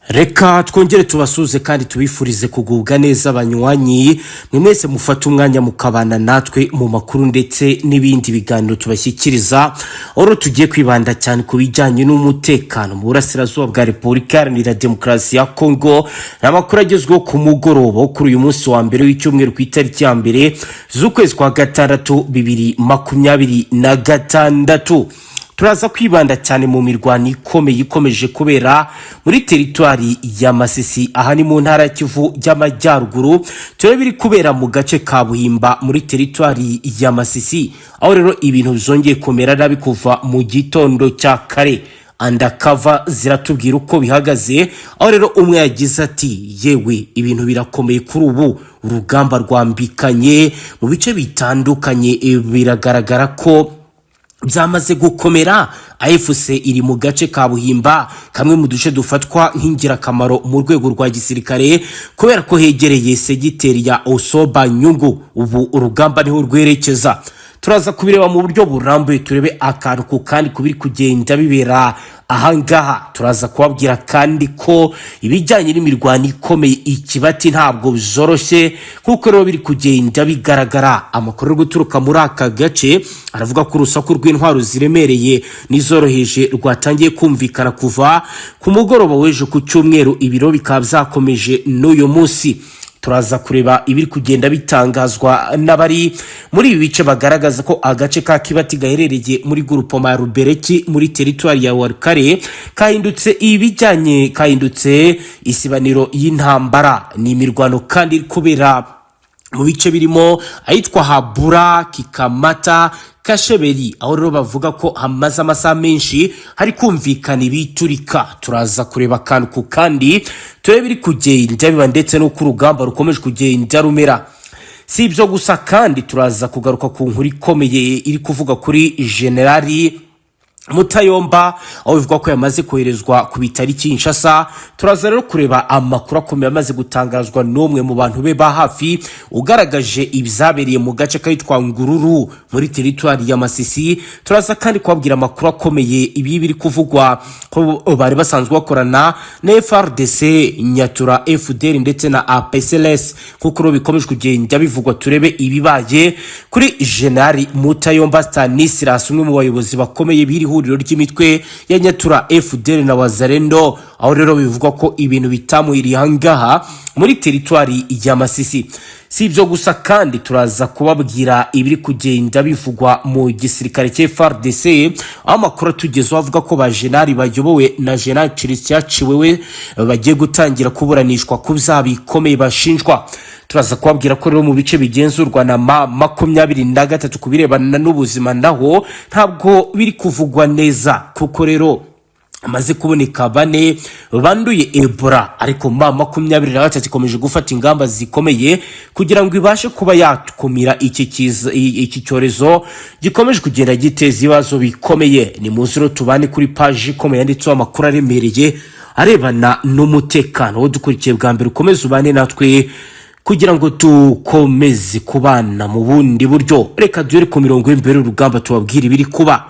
Reka twongere tubasuze kandi tubifurize kugubwa neza, abanywanyi mwe mwese mufate umwanya mukabana natwe mu makuru ndetse n'ibindi biganiro tubashyikiriza. Aho tugiye kwibanda cyane ku bijyanye n'umutekano mu burasirazuba bwa Repubulika Iharanira Demokarasi ya Kongo. Ni amakuru agezweho ku mugoroba wo kuri uyu munsi wa mbere w'icyumweru, ku itariki ya 1 z'ukwezi kwa gatandatu 2026. Turaza kwibanda cyane mu mirwano ikomeye ikomeje kubera muri teritwari ya Masisi, aha ni mu ntara ya Kivu y'Amajyaruguru. Turebe biri kubera mu gace ka Buhimba muri teritwari ya Masisi, aho rero ibintu byongeye kumera nabi kuva mu gitondo cya kare. Undercover ziratubwira uko bihagaze, aho rero umwe yagize ati: "Yewe, ibintu birakomeye kuri ubu, urugamba rwambikanye mu bice bitandukanye, biragaragara ko byamaze gukomera." AFC iri mu gace ka Buhimba, kamwe mu duce dufatwa nk'ingirakamaro mu rwego rwa gisirikare kubera ko hegereye segiteri ya Osoba Nyungu. Ubu urugamba niho rwerekeza. Turaza kubireba mu buryo burambuye, turebe akantu ku kandi ku biri kugenda bibera ahangaha. Turaza kubabwira kandi ko ibijyanye n'imirwano ikomeye ikibati ntabwo byoroshye nk'uko rero biri kugenda bigaragara. Amakuru ari guturuka muri aka gace aravuga ko urusaku rw'intwaro ziremereye n'izoroheje rwatangiye kumvikana kuva ku mugoroba w'ejo ku cyumweru, ibiro bikaba byakomeje n'uyu munsi. Turaza kureba ibiri kugenda bitangazwa n'abari muri ibi bice, bagaragaza ko agace ka Kibati gaherereye muri gurupoma ya Rubereki muri teritwari ya Warukare kahindutse ibijyanye kahindutse isibaniro y'intambara. Ni imirwano kandi iri kubera mu bice birimo ahitwa Habura, Kikamata, Kasheberi, aho rero bavuga ko hamaze amasaha menshi hari kumvikana ibiturika. Turaza kureba akantu ku kandi, turebe biri kugenda biba ndetse n'uko urugamba rukomeje kugenda rumera. Si ibyo gusa kandi, turaza kugaruka ku nkuru ikomeye iri kuvuga kuri Generali Mutayomba, aho bivugwa ko yamaze koherezwa ku bitaro i Kinshasa. Turaza rero kureba amakuru akomeye amaze gutangazwa n'umwe mu bantu be ba hafi, ugaragaje ibyabereye mu gace kitwa Ngururu muri teritwari ya Masisi. Turaza kandi kubabwira amakuru akomeye ibi biri kuvugwa ko bari basanzwe bakorana na FARDC, Nyatura, FDLR ndetse na APCLS, kuko rero bikomeje kugenda bivugwa. Turebe ibibaye kuri Generali Mutayomba Stanislas, umwe mu bayobozi bakomeye b'iri huriro ry'imitwe ya Nyatura, FDLR na Wazalendo, aho rero bivugwa ko ibintu bitamuhiriye ahangaha muri teritwari ya Masisi. Si ibyo gusa kandi, turaza kubabwira ibiri kugenda bivugwa mu gisirikare cya FARDC, aho amakuru atugezeho avuga ko ba jenali bayobowe na General Christian Ciwewe bagiye gutangira kuburanishwa ku byaha bikomeye bashinjwa. Turaza kubabwira ko rero mu bice bigenzurwa na M23, ku birebana n'ubuzima naho ntabwo biri kuvugwa neza, kuko rero amaze kuboneka bane banduye Ebola, ariko M23 ikomeje gufata ingamba zikomeye kugira ngo ibashe kuba yakumira iki cyorezo gikomeje kugenda giteza ibibazo bikomeye. Ni muzi rero tubane kuri paji ikomeye yanditseho amakuru aremereye arebana n'umutekano. Wo dukurikiye bwa mbere, ukomeze ubane natwe kugira ngo dukomeze kubana mu bundi buryo. Reka duhere ku mirongo y'imbere y'urugamba, tubabwire ibiri kuba.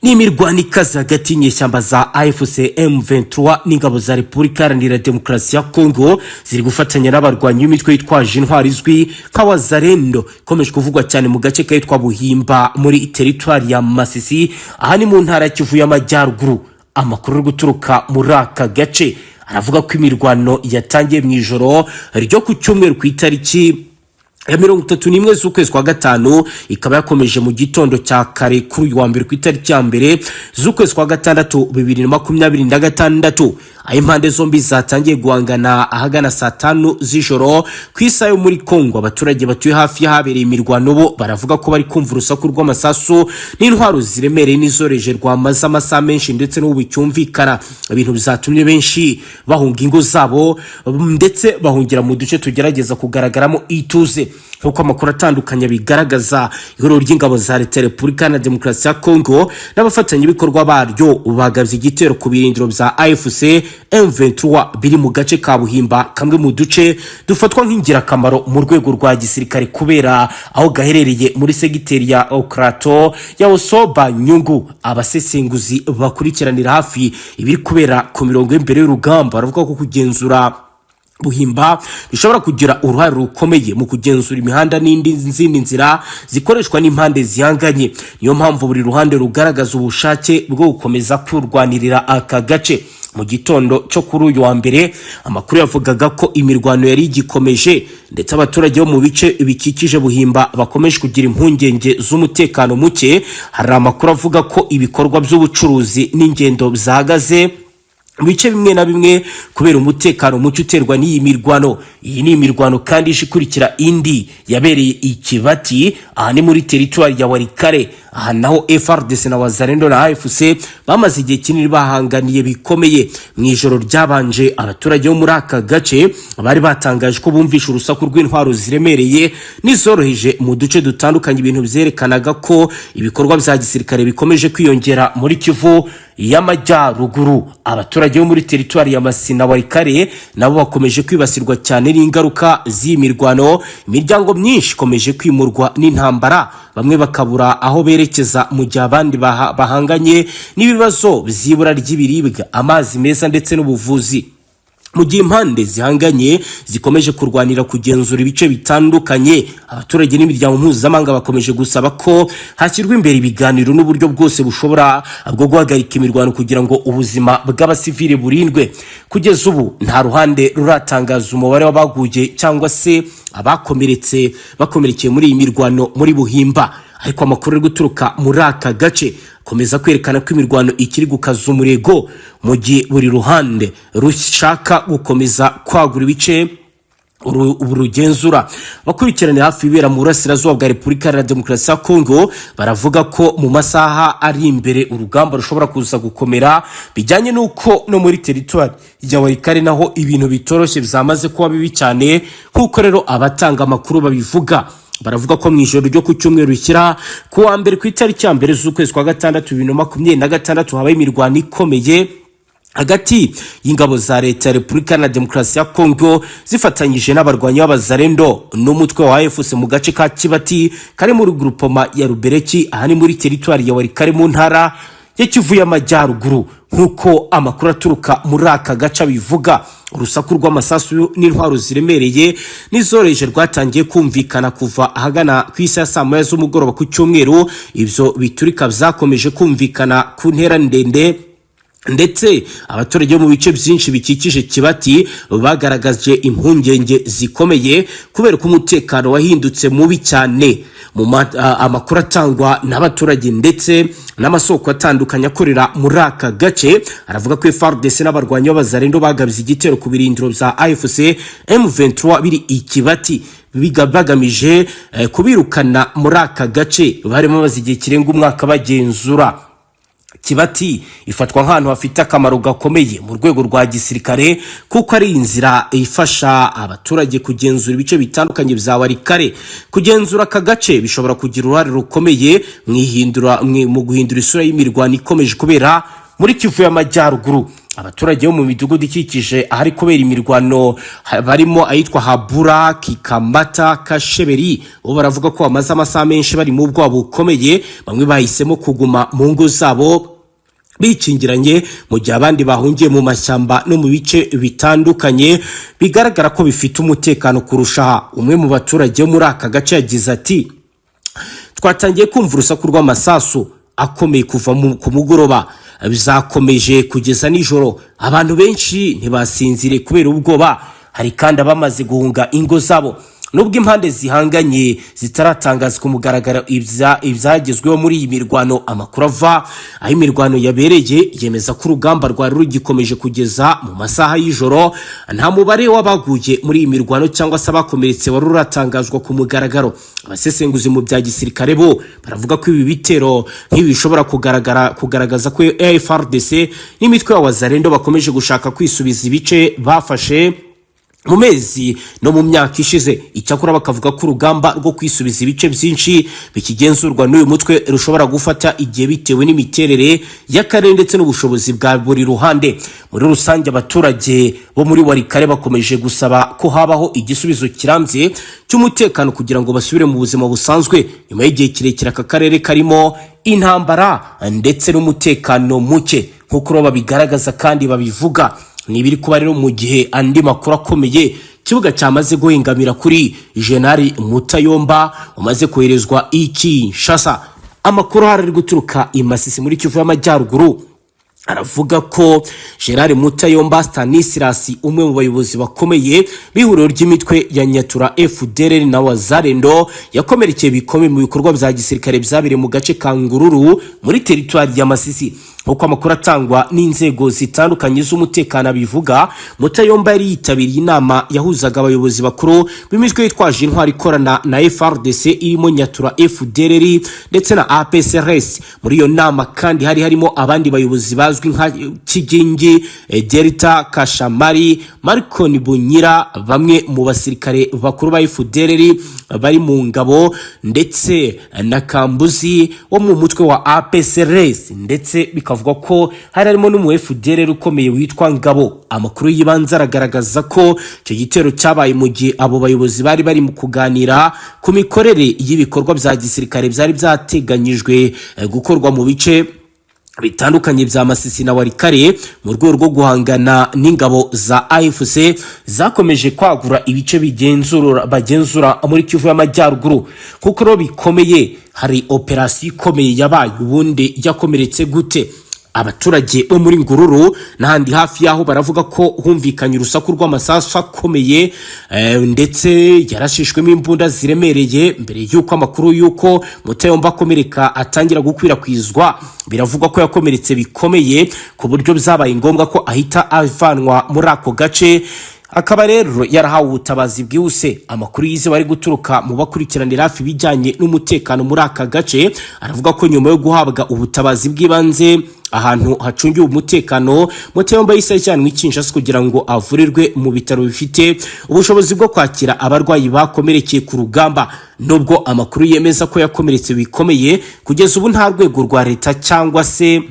Ni imirwano ikaze hagati y'inyeshyamba za AFC M23 n'ingabo za Repubulika Iharanira Demokarasi ya Kongo ziri gufatanya n'abarwanyi b'imitwe yitwaje intwari izwi nka Wazalendo, ikomeje kuvugwa cyane mu gace kitwa Buhimba muri teritwari ya Masisi, aha ni mu ntara ya Kivu y'Amajyaruguru. Amakuru ari guturuka muri aka gace aravuga ko imirwano yatangiye mu ijoro ryo ku cyumweru, ku itariki ya 31 z'ukwezi kwa gatanu, ikaba yakomeje mu gitondo cya kare kuri uyu wa mbere, ku itariki ya 1 z'ukwezi kwa gatandatu 2026, aho impande zombi zatangiye guhangana ahagana saa 5 z'ijoro ku isaha yo muri Kongo. Abaturage batuye hafi y'ahabereye imirwano bo baravuga ko bari kumva urusaku rw'amasasu n'intwaro ziremereye n'izoroheje rwamaze amasaha menshi ndetse n'ubu bicyumvikana, ibintu byatumye benshi bahunga ingo zabo ndetse bahungira mu duce tugerageza kugaragaramo ituze. Nk'uko amakuru atandukanye bigaragaza, ihuriro ry'ingabo za Leta ya Repubulika Iharanira Demokarasi ya Kongo n'abafatanyabikorwa baryo bagabye igitero ku birindiro bya AFC M23 biri mu gace ka Buhimba, kamwe mu duce dufatwa nk'ingirakamaro mu rwego rwa gisirikare kubera aho gaherereye muri segiteri ya Okrato ya Osoba Nyungu. Abasesenguzi bakurikiranira hafi ibiri kubera ku mirongo y'imbere y'urugamba baravuga ko kugenzura Buhimba bishobora kugira uruhare rukomeye mu kugenzura imihanda n'indi zindi nzira zikoreshwa n'impande zihanganye. Niyo mpamvu buri ruhande rugaragaza ubushake bwo gukomeza kurwanirira aka gace. Mu gitondo cyo kuri uyu wa mbere, amakuru yavugaga ko imirwano yari igikomeje, ndetse abaturage bo mu bice bikikije Buhimba bakomeje kugira impungenge z'umutekano muke. Hari amakuru avuga ko ibikorwa by'ubucuruzi n'ingendo byahagaze mu bice bimwe na bimwe kubera umutekano muke uterwa n'iyi mirwano. Iyi ni imirwano kandi ije ikurikira indi yabereye i Kibati, aha ni muri teritwari ya Walikale. Aha naho FARDC na Wazalendo na AFC bamaze igihe kinini bahanganiye bikomeye. Mu ijoro ryabanje, abaturage bo muri aka gace bari batangaje ko bumvishe urusaku rw'intwaro ziremereye n'izoroheje mu duce dutandukanye, ibintu byerekanaga ko ibikorwa bya gisirikare bikomeje kwiyongera muri Kivu y'Amajyaruguru. Abaturage bo muri teritwari ya Masisi na Walikale nabo bakomeje kwibasirwa cyane n'ingaruka z'iyi mirwano. Imiryango myinshi ikomeje kwimurwa n'intambara, bamwe bakabura aho berekeza, mu gihe abandi bahanganye n'ibibazo by'ibura ry'ibiribwa, amazi meza ndetse n'ubuvuzi. Mu gihe impande zihanganye zikomeje kurwanira kugenzura ibice bitandukanye, abaturage n'imiryango mpuzamahanga bakomeje gusaba ko hashyirwa imbere ibiganiro n'uburyo bwose bushobora bwo guhagarika imirwano kugira ngo ubuzima bw'abasivili burindwe. Kugeza ubu nta ruhande ruratangaza umubare w'abaguye cyangwa se abakomeretse bakomerekeye muri iyi mirwano muri Buhimba, ariko amakuru ari guturuka muri aka gace akomeza kwerekana ko imirwano ikiri gukaza umurego, mu gihe buri ruhande rushaka gukomeza kwagura ibice rugenzura. Abakurikirana hafi ibibera mu burasirazuba bwa Repubulika Iharanira Demokarasi ya Kongo baravuga ko mu masaha ari imbere urugamba rushobora kuza gukomera, bijyanye n'uko no muri teritwari ya Walikale naho ibintu bitoroshye, byamaze kuba bibi cyane. Nk'uko rero abatanga amakuru babivuga, baravuga ko mu ijoro ryo ku cyumweru rishyira ku wa mbere, ku itariki ya 1 z'ukwezi kwa gatandatu 2026, habaye imirwano ikomeye hagati y'ingabo za Leta ya Repubulika Iharanira Demokarasi ya Kongo zifatanyije n'abarwanyi b'Abazarendo n'umutwe wa AFC mu gace ka Kibati kari muri grupoma ya Rubereki, aha ni muri teritwari ya Walikale mu ntara ya Kivu y'Amajyaruguru. Nk'uko amakuru aturuka muri aka gace abivuga, urusaku rw'amasasu n'intwaro ziremereye n'izoroheje rwatangiye kumvikana kuva ahagana ku isaha ya saa 1 z'umugoroba ku cyumweru. Ibyo biturika byakomeje kumvikana ku ntera ndende, ndetse abaturage bo mu bice byinshi bikikije Kibati bagaragaje impungenge zikomeye kubera ko umutekano wahindutse mubi cyane. Amakuru atangwa n'abaturage ndetse n'amasoko atandukanye akorera muri aka gace aravuga ko FARDC n'abarwanyi b'Abazarendo bagabye igitero ku birindiro bya AFC M23 biri i Kibati, bagamije kubirukana muri aka gace barimo bamaze igihe kirenga umwaka bagenzura. Kibati ifatwa nk'ahantu hafite akamaro gakomeye mu rwego rwa gisirikare, kuko ari inzira ifasha abaturage kugenzura ibice bitandukanye bya Walikale. Kugenzura aka gace bishobora kugira uruhare rukomeye mu guhindura isura y'imirwano ikomeje kubera muri Kivu y'Amajyaruguru. Abaturage bo mu midugudu ikikije ahari kubera imirwano, barimo ahitwa Habura, Kikamata, Kasheberi, bo baravuga ko bamaze amasaha menshi bari mu bwoba bukomeye. Bamwe bahisemo kuguma mu ngo zabo bikingiranye, mu gihe abandi bahungiye mu mashyamba no mu bice bitandukanye bigaragara ko bifite umutekano kurusha. Umwe mu baturage bo muri aka gace yagize ati: "Twatangiye kumva urusaku rw'amasasu akomeye kuva ku mugoroba, bizakomeje kugeza nijoro. Abantu benshi ntibasinzire kubera ubwoba, hari kandi abamaze guhunga ingo zabo." Nubwo impande zihanganye zitaratangaza ku mugaragaro ibyagezweho muri iyi mirwano, amakuru ava aho imirwano yabereye yemeza ko urugamba rwari rugikomeje kugeza mu masaha y'ijoro. Nta mubare w'abaguye muri iyi mirwano cyangwa se abakomeretse wari uratangazwa ku mugaragaro. Abasesenguzi mu bya gisirikare bo baravuga ko ibi bitero nk'ibi bishobora kugaragaza ko FARDC n'imitwe ya Wazalendo bakomeje gushaka kwisubiza ibice bafashe Mu mezi no mu myaka ishize. Icyakora bakavuga ko urugamba rwo kwisubiza ibice byinshi bikigenzurwa n'uyu mutwe rushobora gufata igihe, bitewe n'imiterere y'akarere ndetse n'ubushobozi bwa buri ruhande. Muri rusange, abaturage bo muri Walikale bakomeje gusaba ko habaho igisubizo kirambye cy'umutekano kugira ngo basubire mu buzima busanzwe, nyuma y'igihe kirekire aka karere karimo intambara ndetse n'umutekano muke, nk'uko rero babigaragaza kandi babivuga. Ni ibiri kuba rero mu gihe andi makuru akomeye, ikibuga cyamaze guhengamira kuri Jenerali Mutayomba umaze koherezwa i Kinshasa. Amakuru ahari ari guturuka i Masisi muri Kivu y'Amajyaruguru aravuga ko Gerard Mutayomba Stanislas, umwe mu bayobozi bakomeye b'ihuriro ry'imitwe ya Nyatura, FDLR na Wazalendo, yakomerekeye bikomeye mu bikorwa bya gisirikare byabereye mu gace ka Ngururu muri teritwari ya Masisi. Nk'uko amakuru atangwa n'inzego zitandukanye z'umutekano abivuga, Mutayomba yari yitabiriye inama yahuzaga abayobozi bakuru b'imitwe yitwaje intwari ikorana na FARDC, irimo Nyatura, FDLR ndetse na APCRS. Muri iyo nama kandi hari harimo abandi bayobozi bazwi nka Kigingi, Delta Kashamari, Marcon Bunyira, bamwe mu basirikare bakuru ba FDLR bari mu ngabo, ndetse na Kambuzi wo mu mutwe wa APCRS, ndetse bikavugwa ko hari harimo n'umu FDLR ukomeye witwa Ngabo. Amakuru y'ibanze aragaragaza ko icyo gitero cyabaye mu gihe abo bayobozi bari bari mu kuganira ku mikorere y'ibikorwa bya gisirikare byari byateganyijwe gukorwa mu bice bitandukanye bya Masisi na Walikale, mu rwego rwo guhangana n'ingabo za AFC zakomeje kwagura ibice bigenzura bagenzura muri Kivu y'Amajyaruguru. Kuko rero bikomeye, hari operasiyo ikomeye yabaye. Ubundi yakomeretse gute? Abaturage bo muri Ngururu n'ahandi hafi y'aho baravuga ko humvikanye urusaku rw'amasasu akomeye, ndetse yarashishwemo imbunda ziremereye, mbere y'uko amakuru y'uko Mutayomba akomereka atangira gukwirakwizwa. Biravugwa ko yakomeretse bikomeye ku buryo byabaye ngombwa ko ahita avanwa muri ako gace, akaba rero yarahawe ubutabazi bwihuse. Amakuru yizewe ari guturuka mu bakurikiranira hafi ibijyanye n'umutekano muri aka gace aravuga ko nyuma yo guhabwa ubutabazi bw'ibanze ahantu hacungiwe umutekano, Mutayomba yahise ajyanwa i Kinshasa kugira ngo avurirwe mu bitaro bifite ubushobozi bwo kwakira abarwayi bakomerekeye ku rugamba. Nubwo amakuru yemeza ko yakomeretse bikomeye, kugeza ubu nta rwego rwa leta cyangwa se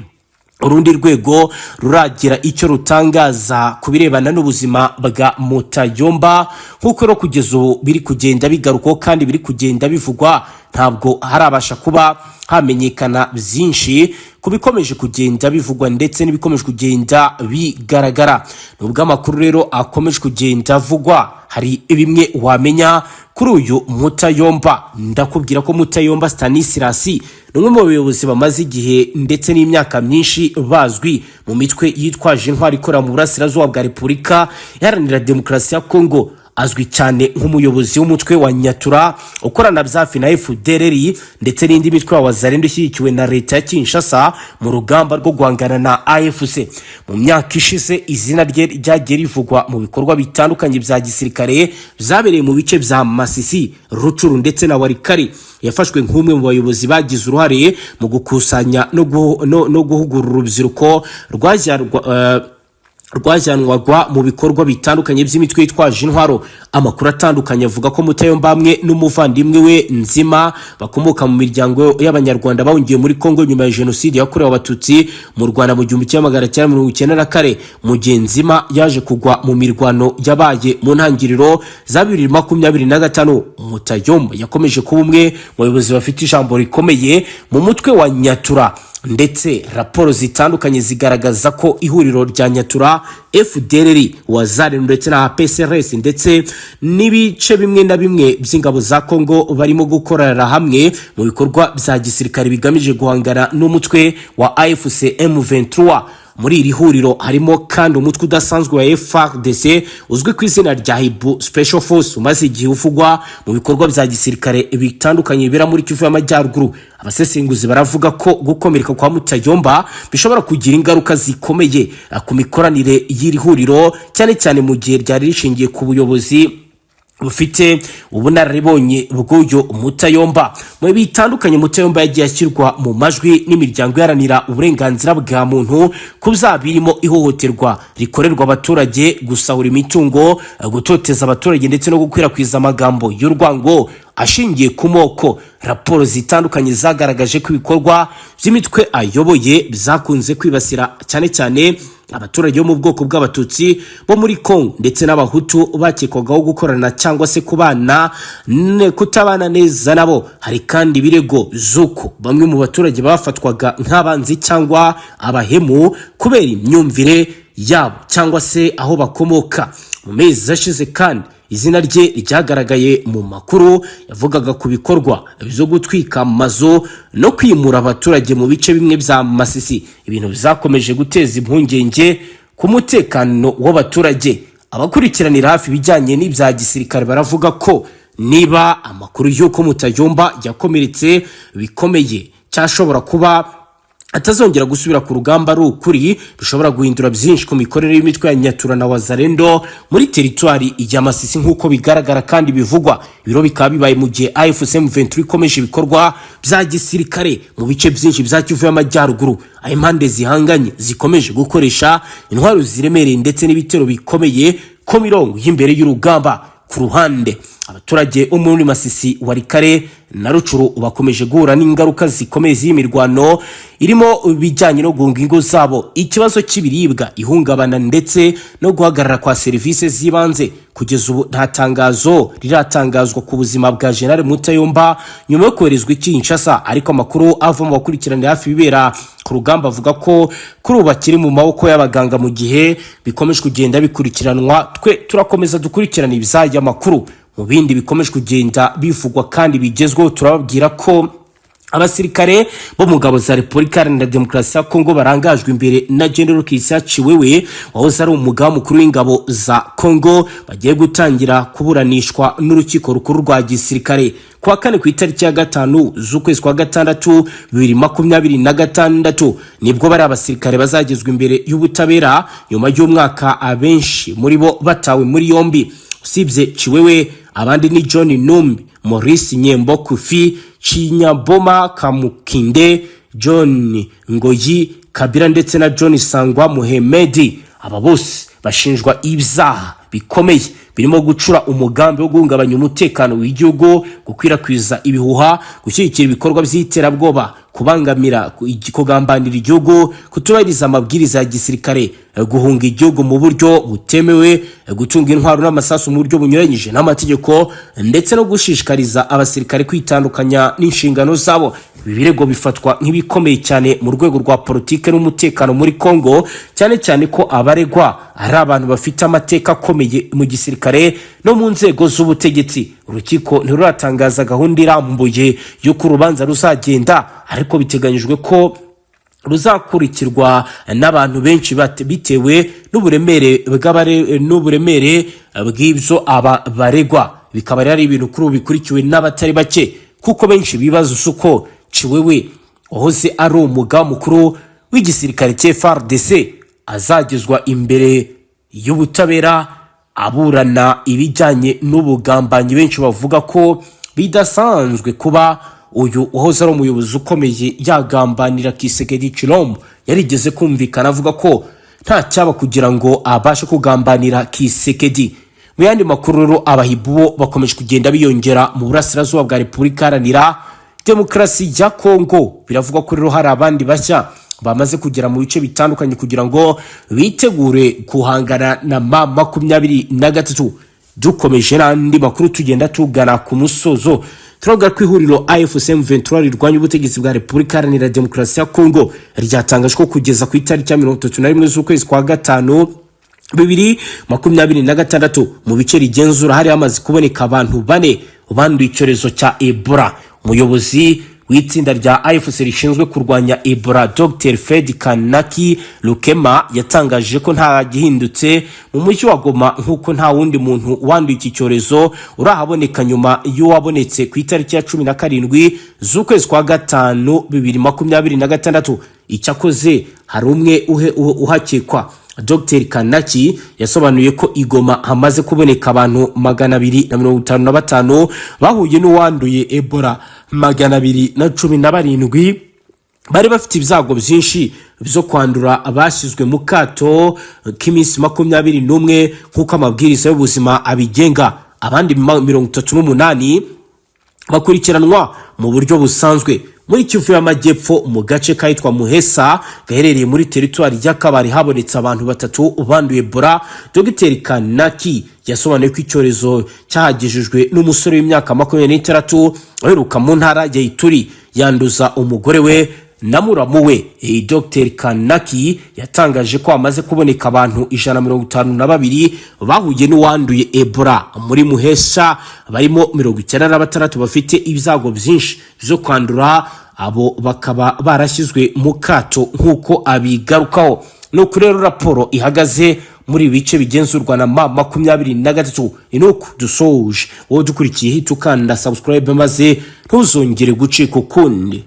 urundi rwego ruragira icyo rutangaza ku birebana n'ubuzima bwa Mutayomba. Nk'uko rero kugeza ubu biri kugenda bigarukwaho kandi biri kugenda bivugwa, ntabwo harabasha kuba hamenyekana byinshi ku bikomeje kugenda bivugwa ndetse n'ibikomeje kugenda bigaragara. Nubwo amakuru rero akomeje kugenda avugwa, hari bimwe wamenya kuri uyu Mutayomba. Ndakubwira ko Mutayomba Stanislas ni umwe mu bayobozi bamaze igihe ndetse n'imyaka myinshi bazwi mu mitwe yitwaje intwari ikorera mu burasirazuba bwa Repubulika Iharanira Demokarasi ya Kongo. Azwi cyane nk'umuyobozi w'umutwe wa Nyatura ukorana bya hafi na FDLR ndetse n'indi mitwe ya Wazalendo ishyigikiwe na leta ya Kinshasa mu rugamba rwo guhangana na AFC. Mu myaka ishize, izina rye ryagiye rivugwa mu bikorwa bitandukanye bya gisirikare byabereye mu bice bya Masisi, Rutshuru ndetse na Walikale. Yafashwe nk'umwe mu bayobozi bagize uruhare mu gukusanya no guhugura urubyiruko rwajyanwaga mu bikorwa bitandukanye by'imitwe yitwaje intwaro. Amakuru atandukanye avuga ko Mutayomba hamwe n'umuvandimwe we Nzima bakomoka mu miryango y'Abanyarwanda bahungiye muri Kongo nyuma ya Jenoside yakorewe Abatutsi mu Rwanda mu 1994. Mu gihe Nzima yaje kugwa mu mirwano yabaye mu ntangiriro za 2025, Mutayomba yakomeje kuba umwe mu bayobozi bafite ijambo rikomeye mu mutwe wa Nyatura, ndetse raporo zitandukanye zigaragaza ko ihuriro rya Nyatura, FDLR, Wazalendo ndetse na APCRS ndetse n'ibice bimwe na bimwe by'ingabo za Congo barimo gukorera hamwe mu bikorwa bya gisirikare bigamije guhangana n'umutwe wa AFC M23. Muri iri huriro harimo kandi umutwe udasanzwe wa FARDC uzwi ku izina rya Hiboux Special Force, umaze igihe uvugwa mu bikorwa bya gisirikare bitandukanye bibera muri Kivu y'Amajyaruguru. Abasesenguzi baravuga ko gukomereka kwa Mutayomba bishobora kugira ingaruka zikomeye ku mikoranire y'iri huriro, cyane cyane mu gihe ryari rishingiye ku buyobozi bufite ubunararibonye bw'uyu Mutayomba. Mu bitandukanye, Mutayomba yagiye ashyirwa mu majwi n'imiryango iharanira uburenganzira bwa muntu ku byaha birimo ihohoterwa rikorerwa abaturage, gusahura imitungo, gutoteza abaturage ndetse no gukwirakwiza amagambo y'urwango ashingiye ku moko. Raporo zitandukanye zagaragaje ko ibikorwa by'imitwe ayoboye byakunze kwibasira cyane cyane abaturage bo mu bwoko bw'Abatutsi bo muri Congo ndetse n'Abahutu bakekwagaho gukorana cyangwa se kubana kutabana neza nabo. Hari kandi ibirego z'uko bamwe mu baturage bafatwaga nk'abanzi cyangwa abahemu kubera imyumvire yabo cyangwa se aho bakomoka. Mu mezi ashize kandi, izina rye ryagaragaye mu makuru yavugaga ku bikorwa byo gutwika amazu no kwimura abaturage mu bice bimwe bya Masisi, ibintu byakomeje guteza impungenge ku mutekano w'abaturage. Abakurikiranira hafi ibijyanye n'ibya gisirikare baravuga ko niba amakuru y'uko Mutayomba yakomeretse bikomeye cyashobora kuba atazongera gusubira ku rugamba ari ukuri, bishobora guhindura byinshi ku mikorere y'imitwe ya Nyatura na Wazalendo muri teritwari ya Masisi, nk'uko bigaragara kandi bivugwa. Ibiro bikaba bibaye mu gihe AFC M23 ikomeje ibikorwa bya gisirikare mu bice byinshi bya Kivu y'Amajyaruguru, aho impande zihanganye zikomeje gukoresha intwaro ziremereye ndetse n'ibitero bikomeye ku mirongo y'imbere y'urugamba. Ku ruhande, abaturage bo muri Masisi, Walikale na Rutshuru bakomeje guhura n'ingaruka zikomeye z'iyi mirwano, irimo ibijyanye no guhunga ingo zabo, ikibazo cy'ibiribwa, ihungabana ndetse no guhagarara kwa serivisi z'ibanze. Kugeza ubu nta tangazo riratangazwa ku buzima bwa General Mutayomba nyuma yo koherezwa i Kinshasa, ariko amakuru ava mu bakurikiranira hafi ibibera ku rugamba avuga ko kuri ubu bakiri mu maboko y'abaganga mu gihe bikomeje kugenda bikurikiranwa. Twe turakomeza dukurikirana ibizajya makuru. Mu bindi bikomeje kugenda bivugwa kandi bigezweho, turababwira ko abasirikare bo mu ngabo za Repubulika Iharanira Demokarasi ya Kongo barangajwe imbere na General Christian Tshiwewe, wahoze ari umugaba mukuru w'ingabo za Kongo, bagiye gutangira kuburanishwa n'urukiko rukuru rwa gisirikare kuwa kane, ku itariki ya 5 z'ukwezi kwa gatandatu 2026. Nibwo bari abasirikare bazagezwa imbere y'ubutabera nyuma y'umwaka abenshi muri bo batawe muri yombi. Usibye Tshiwewe, abandi ni John Numbi, Maurice Nyembo Kufi, Chinyaboma Kamukinde, John Ngoyi Kabira ndetse na John Sangwa Muhemedi. Aba bose bashinjwa ibyaha bikomeye birimo gucura umugambi wo guhungabanya umutekano w'igihugu, gukwirakwiza ibihuha, gushyigikira ibikorwa by'iterabwoba, kubangamira, kugambanira igihugu, kutubahiriza amabwiriza ya gisirikare, guhunga igihugu mu buryo butemewe, gutunga intwaro n'amasasu mu buryo bunyuranyije n'amategeko ndetse no gushishikariza abasirikare kwitandukanya n'inshingano zabo. Ibi birego bifatwa nk'ibikomeye cyane mu rwego rwa politike n'umutekano muri Congo, cyane cyane ko abaregwa ari abantu bafite amateka akomeye mu gisirikare no mu nzego z'ubutegetsi. Urukiko ntiruratangaza gahunda irambuye y'uko urubanza ruzagenda, ariko biteganyijwe ko ruzakurikirwa n'abantu benshi bitewe n'uburemere bw'ibyo aba baregwa. Bikaba rero ari ibintu kuri ubu bikurikiwe n'abatari bake, kuko benshi bibaza uko Tshiwewe, wahoze ari umugaba mukuru w'igisirikare cya FARDC, azagezwa imbere y'ubutabera aburana ibijyanye n'ubugambanyi. Benshi bavuga ko bidasanzwe kuba uyu wahoze ari umuyobozi ukomeye yagambanira Tshisekedi Tshilombo. Yarigeze kumvikana avuga ko nta cyaba kugira ngo abashe kugambanira Tshisekedi. Mu yandi makuru rero, abahibu bo bakomeje kugenda biyongera mu burasirazuba bwa Repubulika Iharanira Demokarasi ya Kongo. Biravugwa ko rero hari abandi bashya bamaze kugera mu bice bitandukanye kugira ngo bitegure guhangana na M23. Dukomeje n'andi makuru, tugenda tugana ku musozo, turavuga ko ihuriro AFC M23 rirwanya ubutegetsi bwa Repubulika Iharanira Demokarasi ya Kongo ryatangaje ko kugeza ku itariki ya 31 z'ukwezi kwa gatanu 2026, mu bice rigenzura hari hamaze kuboneka abantu bane banduye icyorezo cya Ebola. Umuyobozi w'itsinda rya AFC rishinzwe kurwanya Ebola, Dr Fred Kanaki Lukema, yatangaje ko nta gihindutse mu mujyi wa Goma, nk'uko nta wundi muntu wanduye iki cyorezo urahaboneka nyuma y'uwabonetse ku itariki ya 17 z'ukwezi kwa gatanu 2026. Icyakoze hari umwe uhakekwa. Dr Kanaki yasobanuye ko i Goma hamaze kuboneka abantu 255 bahuye n'uwanduye Ebola, 217 bari bafite ibyago byinshi byo kwandura bashyizwe mu kato k'iminsi 21 nk'uko amabwiriza y'ubuzima abigenga. Abandi 38 bakurikiranwa mu buryo busanzwe. Muri Kivu y'Amajyepfo, mu gace kahitwa Muhesa gaherereye muri teritwari y'Akabari, habonetse abantu batatu banduye Ebola. Dogiteri Kanaki yasobanuye ko icyorezo cyahagejejwe n'umusore w'imyaka 26 uheruka mu ntara ya Ituri, yanduza umugore we na muramu we. Dr Kanaki yatangaje ko hamaze kuboneka abantu 152 bahuye n'uwanduye Ebola muri Muhesha, barimo 96 bafite ibyago byinshi byo kwandura, abo bakaba barashyizwe mu kato nk'uko abigarukaho. Nuko rero raporo ihagaze muri ibi bice bigenzurwa na M23. Ni uku dusoje. Wowe dukurikiye, hita ukanda subscribe maze ntuzongere gucika ukundi.